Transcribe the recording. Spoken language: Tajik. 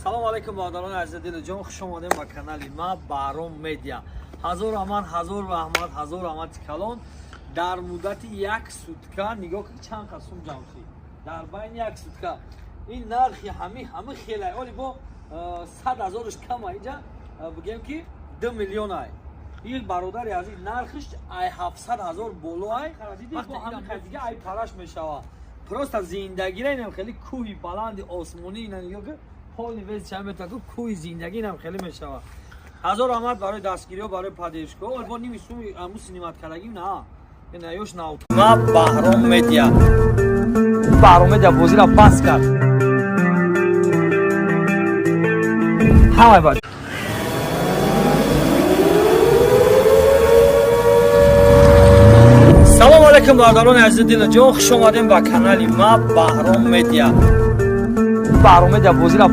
Салому алейкум, бародарони азизи дилҷон, хуш омадем ба канали ма, Баҳром Медиа. Ҳазор раҳмат, ҳазор раҳмат, ҳазор раҳмати калон. Дар муддати як сутка нигоҳ кун, чанд қад сум ҷамъ шид дар байни як сутка. Ин нархи ҳами хелай оли бо 100 ҳазорш кама, инҷа бигем ки 2 миллион ай. Ин бародари азиз, нархиш ай 700 000 боло ай, дига ай параш мешава. Просто зиндагира инам хеле кӯҳи баланди осмонӣ, ина нигоҳ кун, полный вес чанд метр, кӯҳи зиндагӣ инам хеле мешава. Ҳазор раҳмат барои дастгириҳо, барои поддержка. Ол бо ними суми аму снимать кардагим на ина ёш нав. Ма Баҳром Медиа, Баҳром Медиа бозира бас кард. Ҳамай бач. Салому алейкум, бародарони азизи дилҷон, хуш омадем ба канали ма, Баҳром Медиа. Баҳром Медиа бозира